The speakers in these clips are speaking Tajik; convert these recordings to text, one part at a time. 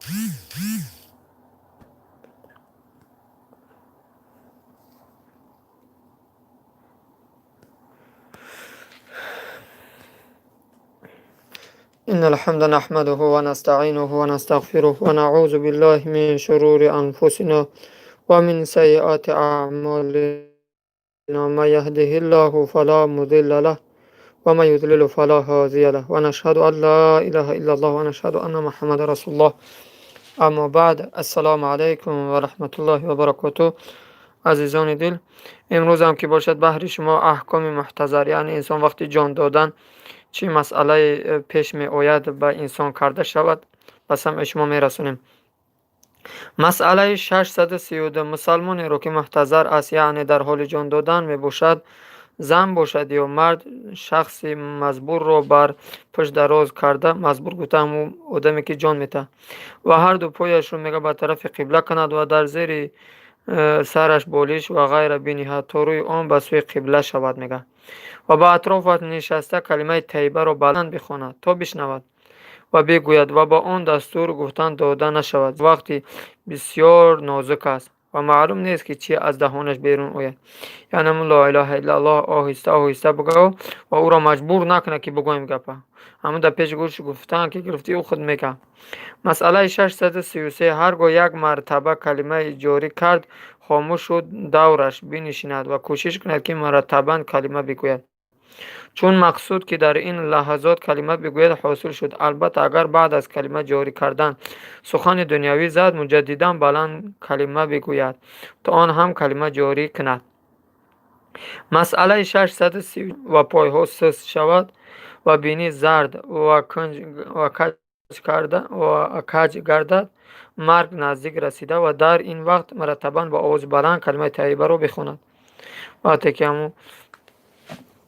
إن الحمد نحمده ونستعينه ونستغفره ونعوذ بالله من شرور أنفسنا ومن سيئات أعمالنا، من يهده الله فلا مضل له ومن يضلل فلا هادي له، ونشهد أن لا إله إلا الله ونشهد أن محمد رسول الله. أما بعد، السلام عليكم ورحمة الله وبركاته. Азизони дил, имрӯзам ки бошад, баҳри шумо аҳкоми муҳтазар, яъне инсон вақти ҷон додан чӣ масъалае пеш меояд, ба инсон карда шавад, ба самъи шумо мерасонем. Масъалаи 632: мусалмонеро, ки муҳтазар аст, яъне дар ҳоли ҷон додан мебошад, зан бошад ё мард, шахси мазбурро бар пушт дароз карда, мазбур гуфта ҳамун одаме, ки ҷон метаҳад, ва ҳарду пояшро, мега, ба тарафи қибла кунад ва дар зери сараш болиш ва ғайра биниҳад, то рӯи он ба сӯи қибла шавад, мега, ва ба атрофаш нишаста калимаи тайибаро баланд бихонад, то бишнавад ва бигӯяд ва ба он дастур гуфтан дода нашавад. Вақти бисёр нозук аст ва маълум нест, ки чӣ аз даҳонаш берун ояд. Яъне ҳамун ло илаҳа иллаллоҳ оҳиста оҳиста бигӯ ва ӯро маҷбур накунад, ки бигӯем гапа. Ҳамун дар пеши гӯш гуфтан, ки гирифтӣ, ӯ худ мекард. Масъалаи 633: ҳар гоҳ як мартаба калимаи ҷорӣ кард, хомӯш шуд, давраш бинишинад ва кӯшиш кунад, ки мураттабан калима бигӯяд, чун мақсуд, ки дар ин лаҳазот калима бигӯяд, ҳосил шуд. Албатта, агар баъд аз калима ҷорӣ кардан сухани дунявӣ зад, муҷаддидан баланд калима бигӯяд, то он ҳам калима ҷорӣ кунад. Масъалаи 630: ва пойҳо суст шавад ва бинӣ зард ва каҷ гардад, марг наздик расида ва дар ин вақт мураттабан ба овози баланд калимаи тайибаро бихонад. Вақте ки ҳамун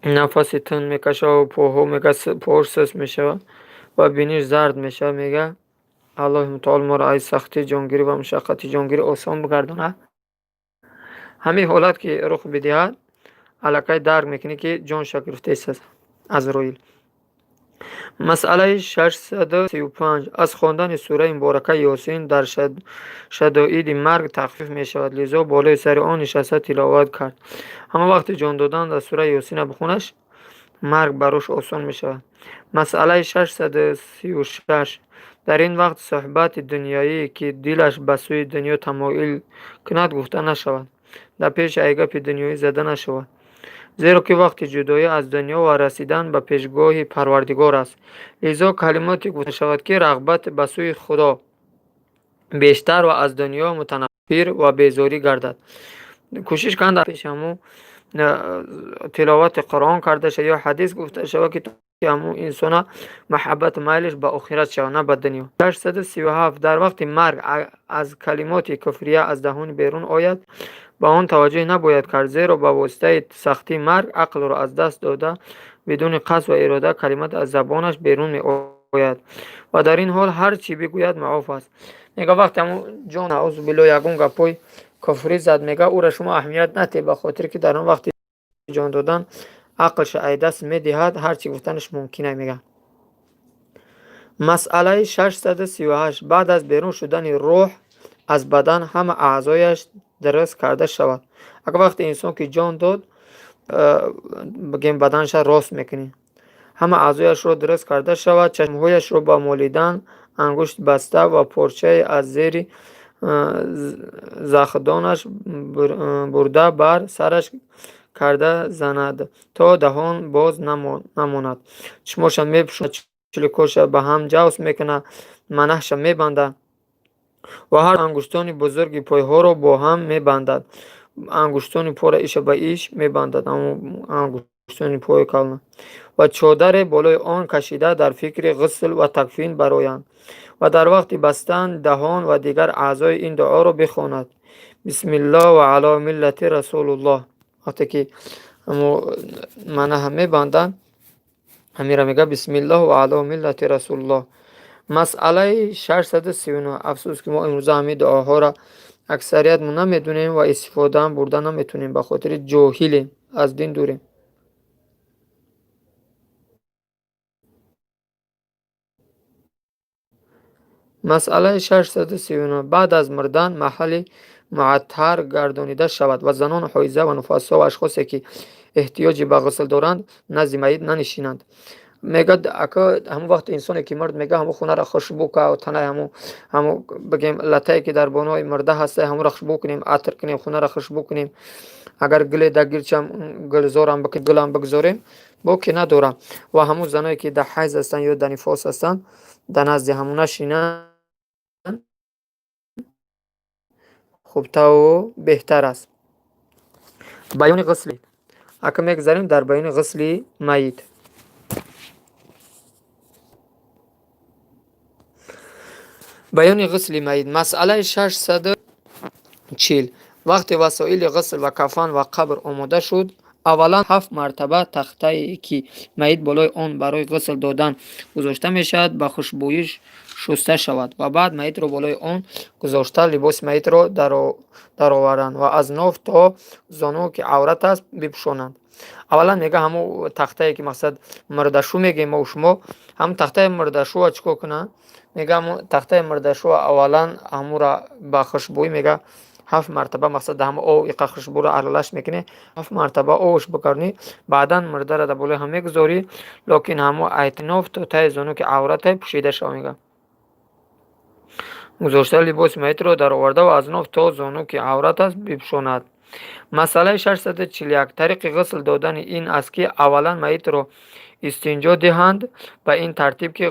нафаси тун мекашаву пойҳо, мега, поҳош суст мешавад ва биниш зард мешавад, мега, Аллоҳи мутаол моро аз сахтии ҷонгирӣ ва мушаққати ҷонгирӣ осон бигардонад. Ҳамин ҳолат ки рух бидиҳад, аллакай дарк мекунӣ, ки ҷонша гирифтаист Азроил. Масъалаи 635: аз хондани сураи муборакаи Ёсин дар шадоиди марг тахфиф мешавад, лизо болои сари он нишаста тиловат кард. Ҳама вақти ҷон додан дар сураи Ёсина бихонаш, марг барош осон мешавад. Масъалаи 636: дар ин вақт суҳбати дунёӣ, ки дилаш ба сӯи дунё тамоил кунад, гуфта нашавад, дар пеши ай гапи дунёӣ зада нашавад, зеро ки вақти ҷудоӣ аз дунё ва расидан ба пешгоҳи Парвардигор аст. Лизо калимоте гуфта шавад, ки рағбат ба сӯи Худо бештар ва аз дунё мутанаффир ва безорӣ гардад. Кӯшиш кунанд, дар пеши ҳамун тиловати Қуръон карда шавад ё ҳадис гуфта шавад, ки ҳамун инсона маҳаббату майлаш ба охират шавад, на ба дунё. 637: дар вақти марг аз калимоти куфрия аз даҳон берун ояд, ба он таваҷҷӯҳ набояд кард, зеро ба воситаи сахтии марг ақлро аз даст дода, бидуни қасд ва ирода калимат аз забонаш берун меояд ва дар ин ҳол ҳар чӣ бигӯяд, маъоф аст. Мега, вақте ҳамун ҷон, наъузу биллоҳ, ягон гапҳои куфрӣ зад, мега, ӯра шумо аҳамият натиҳед, ба хотире ки дар он вақти ҷон додан ақлша ай даст медиҳад, ҳар чӣ гуфтанаш мумкин, мега. Масъалаи 638: баъд аз берун шудани рӯҳ аз бадан ҳама аъзояш дуруст карда шавад. Агар вақте инсон ки ҷон дод, бигем, баданша рост мекунӣ, ҳама аъзояшро дуруст карда шавад, чашмҳояшро ба молидан ангушт баста ва порчае аз зери захдонаш бурда бар сараш карда занад, то даҳон боз намонад. Чишмоша мепӯшонад, чиликоша ба ҳам ҷавс мекунад, манаҳша мебандад ва ҳар ангуштони бузурги пойҳоро бо ҳам мебандад, ангуштони пора иша ба иш мебандад, ангуштони пои калона, ва чодаре болои он кашида дар фикри ғусл ва такфин бароянд ва дар вақти бастан даҳон ва дигар аъзои ин дуоро бихонад: бисмиллоҳ ва ало миллати расулуллоҳ. Вақте ки манаҳа мебанданд, ҳамира мега: бисмиллоҳ ва ало миллати расулуллоҳ. Масъалаи 639: афсӯс, ки мо имрӯза ҳамин дуоҳоро аксариятмо намедонем ва истифодаам бурда наметонем, ба хотири ҷоҳилем, аз дин дурем. Масъалаи 639. Баъд аз мурдан маҳалли муаттар гардонида шавад ва занон ҳоиза ва нуфасо ва ашхосе ки эҳтиёҷи ба ғусл доранд, назди майит нанишинанд. Мегӯяд, ака, ҳамон вақт инсоне ки мурд, мега, ҳамон хонаро хушбӯ ка, танаи ҳамун бигем, латае ки дар бонои мурда ҳаста, ҳамонро хушбӯ кунем, атр кунем, хонаро хушбӯ кунем. Агар гуле дар гирчам гулзорам гулам бигзорем, боке надорам. Ва ҳамун заное ки дар ҳайз ҳастанд ё дар нифос ҳастанд, дар назди ҳамун нашинанд, хубтару беҳтар аст. Баёни ғусли. Ака, мегзарем дар баёни ғусли майит. Баёни ғусли майит. Масъалаи 640. Вақте васоили ғусл ва кафан ва қабр омода шуд, аввалан ҳафт мартаба тахтае ки майит болои он барои ғусл додан гузошта мешавад, ба хушбӯӣ шуста шавад ва баъд майитро болои он гузошта, либоси майитро дароваранд ва аз ноф то зону ки аврат аст бипӯшонанд. Аввалан, мега, ҳамун тахтае ки, мақсад, мурдашу мегӯем мо шумо, ҳамун тахтаи мурдашуа чӣ кор кунанд? Мега, ҳамун тахтаи мурдашуа аввалан ҳамура ба хушбӯӣ, мега, ҳафт мартаба, мақсад, ҳама об иқа хушбӯро аралаш мекунӣ, ҳафт мартаба обш бикарнӣ, баъдан мурдаро дар болои ҳам мегузорӣ, лекин ҳамо айтноф то таи зону ки аврате пӯшида шава. Мега, гузошта, либоси майитро дароварда ва аз ноф то зону ки аврат аст бипӯшонад. Масъалаи 641. Тариқи ғусл додани ин аст, ки аввалан майитро истинҷо диҳанд ба ин тартиб, ки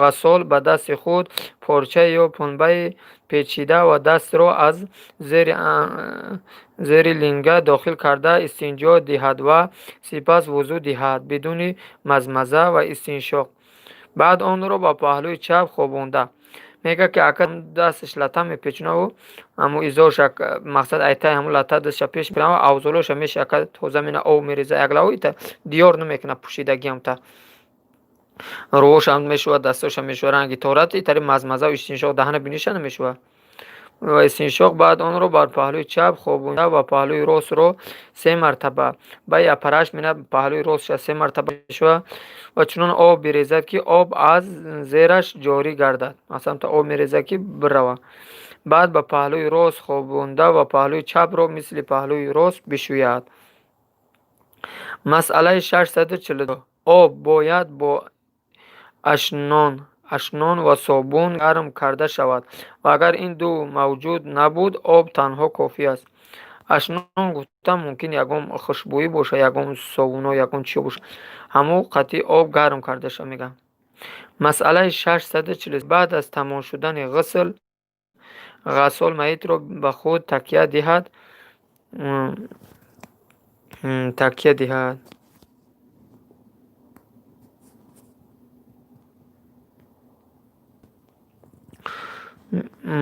ғассол ба дасти худ порча ё пунбаи печида ва дастро аз зери линга дохил карда истинҷо диҳад ва сипас вузӯ диҳад бидуни мазмаза ва истиншоқ. Баъд онро ба паҳлӯи чап хобонда. Мегӯяд, ки ака, дасташ лата мепечонаву ҳамун изорша, мақсад, айтаи ҳамун лата дастша пеш мекунад, авзолоша меша, ака, тоза мена, об мереза, яклаво ита диёр намекунад, пӯшидагиам та рӯҳошам мешӯвад, дастошам мешӯвад, ранги торат итари мазмаза истиншоқ даҳана биниша намешӯвад ва истиншоқ. Баъд онро бар паҳлӯи чап хобонда ва паҳлӯи ростро се мартаба ба япараш мена, паҳлӯи ростша се мартаба мешӯвад ва чунон об бирезад, ки об аз зераш ҷорӣ гардад, масалан, то об мерезад, ки бирава. Баъд ба паҳлӯи рост хобонда ва паҳлӯи чапро мисли паҳлӯи рост бишӯяд. Масъалаи 642. Об бояд бо ашнон ва собун гарм карда шавад ва агар ин ду мавҷуд набуд, об танҳо кофӣ аст. Ашнон гуфтан мумкин ягон хушбӯӣ бошад, ягон собуно, ягон чиё бошад, ҳамун қатъи об гарм карда шавад, мегӯям. Масъалаи 640. Баъд аз тамом шудани ғусл ғассол майитро ба худ такя диҳад, такя диҳад.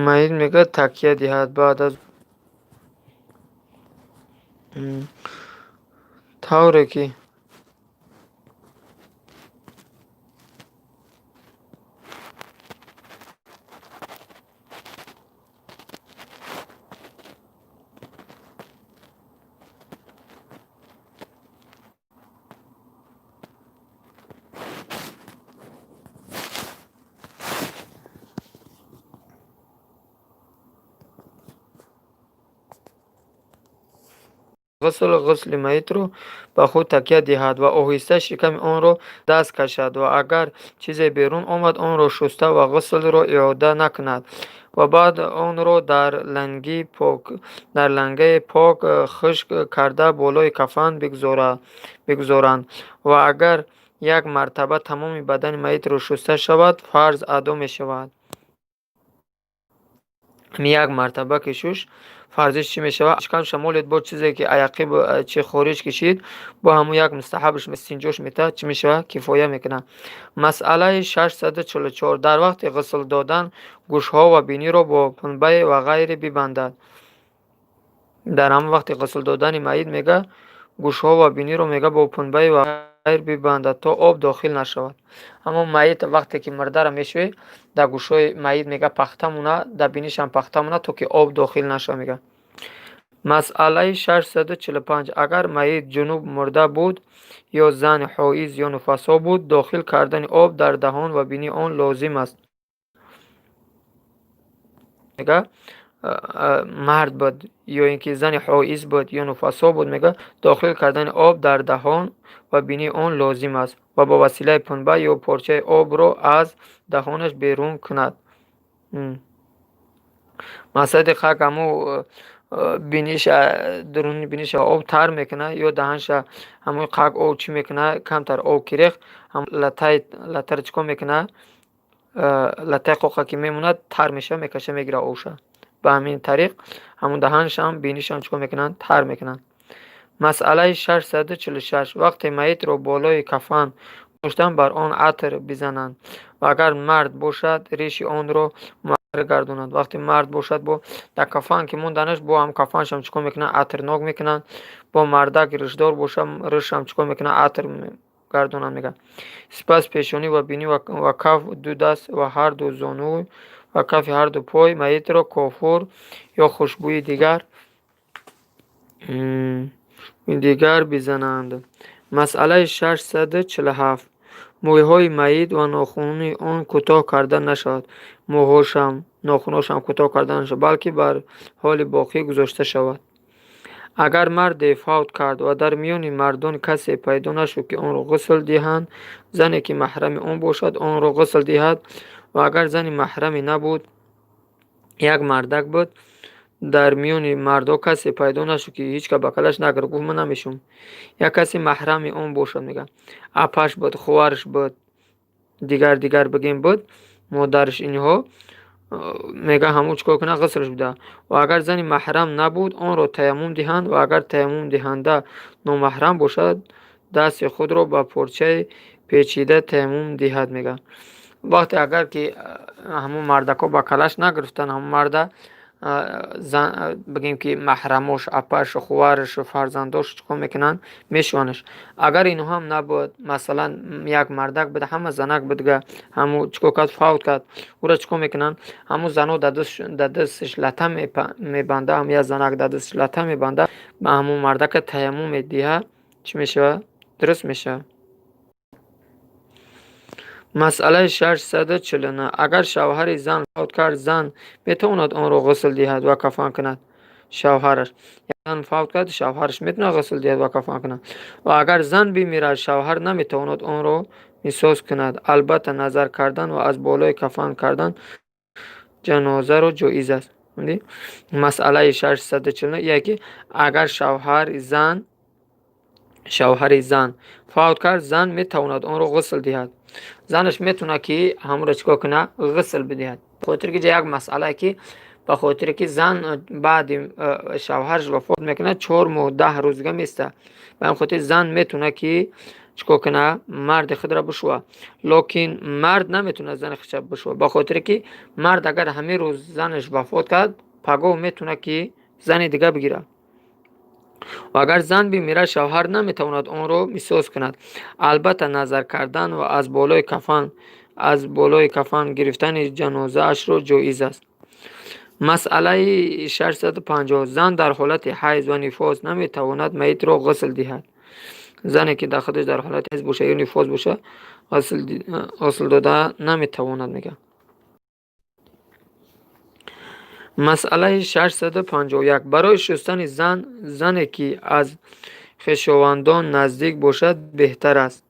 Майит, мегӯяд, такя диҳад. Баъд аз тавре ки ғусли майитро ба худ такя диҳад ва оҳиста шиками онро даст кашад ва агар чизе берун омад, онро шуста ва ғуслро иёда накунад ва баъд онро дар лангаи пок хушк карда болои кафан бигузоранд ва агар як мартаба тамоми бадани майитро шуста шавад, фарз адо мешавад. Як мартаба ки шуш, фарзиш чӣ мешавад? Шикамша молед, бо чизе ки аяқиб чи хориҷ кишид, бо ҳамун як мустаҳабш истинҷош метаҳад, чӣ мешавад? Кифоя мекунад. Масъалаи 644. Дар вақти ғусл додан гӯшҳо ва биниро бо пунбае ва ғайре бибандад. Дар ҳамон вақти ғусл додани майит, мега, гӯшҳо ва биниро, мега, бо пунбае ва ғайр бибандад, то об дохил нашавад. Ҳамон майит вақте ки мурдаро мешӯӣ, дар гӯшҳои майит, мега, пахта мона, дар бинишам пахта мона, то ки об дохил нашавад, мега. Масъалаи 645. Агар майит ҷунуб мурда буд ё зани ҳоиз ё нуфасо буд, дохил кардани об дар даҳон ва бинии он лозим аст. Мега, мард буд ё ин ки зани ҳоиз буд ё нуфасо буд, мега, дохил кардани об дар даҳон ва бинии он лозим аст ва бо василаи пунба ё порчаи обро аз даҳонаш берун кунад. Мақсади қак ҳаму биниша, дуруни биниша об тар мекунад ё даҳанша ҳамои қак об чӣ мекунад, камтар об ки рехт, латаи латаро чӣ кор мекунад, латаи қоқа ки мемонад, тар мешавад, мекаша, мегирад обша. Ба ҳамин тариқ ҳамун даҳаншам, бинишам чӣ кор мекунанд? Тар мекунанд. Масъалаи 646. Вақте майитро болои кафан гузоштан, бар он атр бизананд ва агар мард бошад, риши онро гардонанд. Вақте мард бошад, бо дар кафан ки монданаш, бо ҳам кафаншам чӣ кор мекунанд? Атрнок мекунанд. Бо мардак ришдор бошад, ришам чӣ кор мекунанд? Атр гардонанд, мегӯяд. Сипас пешонӣ ва бинӣ ва каф ду даст ва ҳарду зону ва кафи ҳарду пой майитро кофур ё хушбӯи дигар бизананд. Масъалаи 647. Мӯйҳои майит ва нохуни он кӯтоҳ карда нашавад. Мӯйҳошам, нохуношам кӯтоҳ карда нашавад, балки бар ҳоли боқӣ гузошта шавад. Агар марде фавт кард ва дар миёни мардон касе пайдо нашуд, ки онро ғусл диҳанд, зане ки маҳрами он бошад, онро ғусл диҳад. Ва агар зани маҳраме набуд, як мардак буд, дар миёни мардҳо касе пайдо нашуд, ки ҳеҷ кас ба калаш нагирифт, гуфт: «Ман намешавам». Як касе маҳрами он бошад, мегӯяд, апаш буд, хуварш буд, дигар дигар бигем буд, модараш, инҳо, мега, ҳамун чӣ кор кунад? Ғуслш бидиҳад. Ва агар зани маҳрам набуд, онро таяммум диҳанд. Ва агар таяммумдиҳанда номаҳрам бошад, дасти худро ба порчаи печида таяммум диҳад, мегӯяд. Вақте агар ки ҳамун мардакҳо ба калаш нагирифтанд ҳамун марда, бигем ки маҳрамош, апаш, хувараш, фарзандош чӣ кор мекунанд? Мешӯянаш. Агар инҳо ҳам набуд, масалан, як мардак буд, ҳама занак будга, ҳамун чӣ кор кард? Фавт кард. Ӯро чӣ кор мекунанд? Ҳамун зано дар дасташ лата мебанда, ҳам як занак дар дасташ лата мебанда, ба ҳамун мардака таяммум медиҳад, чӣ мешавад? Дуруст мешавад. Масъалаи 649. Агар шавҳари зан фавт кард, зан метавонад онро ғусл диҳад ва кафан кунад? Шавҳараш зан фавт кард, шавҳараш метавонад ғусл диҳад ва кафан кунад. Ва агар зан бимирад, шавҳар наметавонад онро мисос кунад. Албатта, назар кардан ва аз болои кафан кардан ҷанозаро ҷоиз аст. Масъалаи 649 яке, агар шавҳари зан фавт кард, зан метавонад онро ғусл диҳад. Занаш метавонад, ки ҳамонро чӣ кор кунад? Ғусл бидиҳад. Хотире ки як масъалае, ки ба хотире ки зан баъди шавҳараш вафот мекунад, 4 моҳ 10 рӯз дига места. Ба ҳамин хотир зан метавонад, ки чӣ кор кунад? Марди худро бишӯвад. Лекин мард наметавонад зани худша бишӯвад, ба хотире ки мард агар ҳамин рӯз занаш вафот кард, пагоҳ метавонад, ки зани дига бигирад. Ва агар зан бимирад, шавҳар наметавонад онро мисос кунад. Албатта, назар кардан ва аз болои кафан гирифтани ҷанозаашро ҷоиз аст. Масъалаи 650. Зан дар ҳолати ҳайз ва нифос наметавонад майитро ғусл диҳад. Зане ки дар худаш дар ҳолати ҳайз боша ё нифос боша, ғусл дода наметавонад, мегӯяд. Масъалаи 651. Барои шустани зан, зане ки аз хешовандон наздик бошад, беҳтар аст.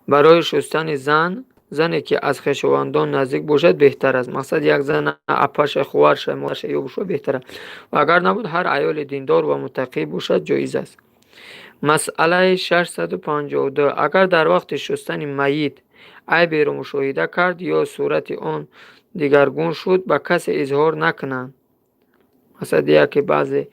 Барои шустани зан, зане ки аз хешовандон наздик бошад, беҳтар аст. Мақсад, як зан, апаша, хуварша, модарша ё бошад, беҳтар аст. Ва агар набуд, ҳар аёли диндор ва муттақӣ бошад, ҷоиз аст. Масъалаи 652. Агар дар вақти шустани майит айберо мушоҳида кард ё сурати он дигаргун шуд, ба касе изҳор накунанд. Масалан, яке баъзе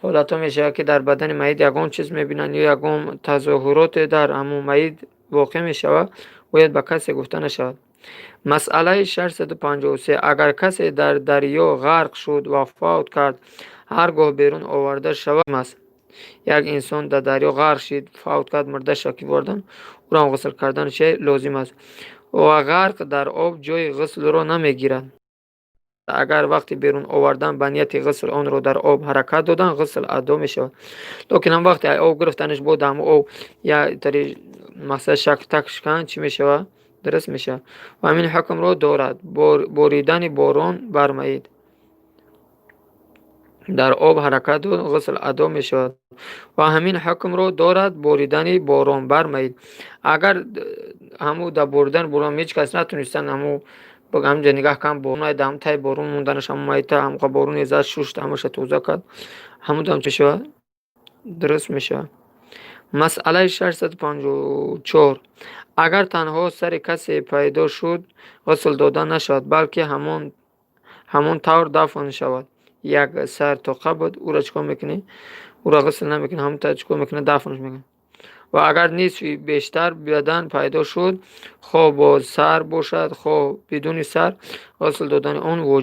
ҳолатҳо мешавад, ки дар бадани майит ягон чиз мебинанд ё ягон тазоҳуроте дар ҳамон майит воқеъ мешавад, бояд ба касе гуфта нашавад. Масъалаи 653. Агар касе дар дарё ғарқ шуд ва фавт кард, ҳар гоҳ берун оварда шавад аст. Як инсон дар дарё ғарқ шид, фавт кард, мурда шавад, ки вордан, ӯро ғусл кардан чӣ лозим аст. Ва ғарқ дар об ҷои ғуслро намегирад. Агар вақти берун овардан ба нияти ғусл онро дар об ҳаракат додан, ғусл адо мешавад. Лекин ҳам вақте об гирифтанаш, бо дар ҳамон об як тари, масалан, шак так шикан, чӣ мешавад? Дуруст мешавад. Ва ҳамин ҳукмро дорад боридани борон бар майит. Дар об ҳаракат дод, ғусл адо мешавад. Ва ҳамин ҳукмро дорад боридани борон бар майит. Агар ҳаму дар боридани борон ҳеҷ кас натонистанд, ҳаму ҳамҷа нигаҳ кан, борон ҳам таи борон монданаш, ҳаму майита ҳамқа бороне зад, шушт, ҳамаша тоза кард, ҳаму дам чӣ мешавад? Дуруст мешавад. Масъалаи 654. Агар танҳо сари касе пайдо шуд, ғусл дода нашавад, балки ҳамон тавр дафн шавад. Як сар тоқа буд, ӯро чӣ кор мекунӣ? Ӯро ғусл намекунӣ, ҳамон тавр чӣ кор мекунӣ? Дафнш мекунӣ. Ва агар нисфи бештар бадан пайдо шуд, хоҳ бо сар бошад, хоҳ бидуни сар, ғусл додани он воҷиб.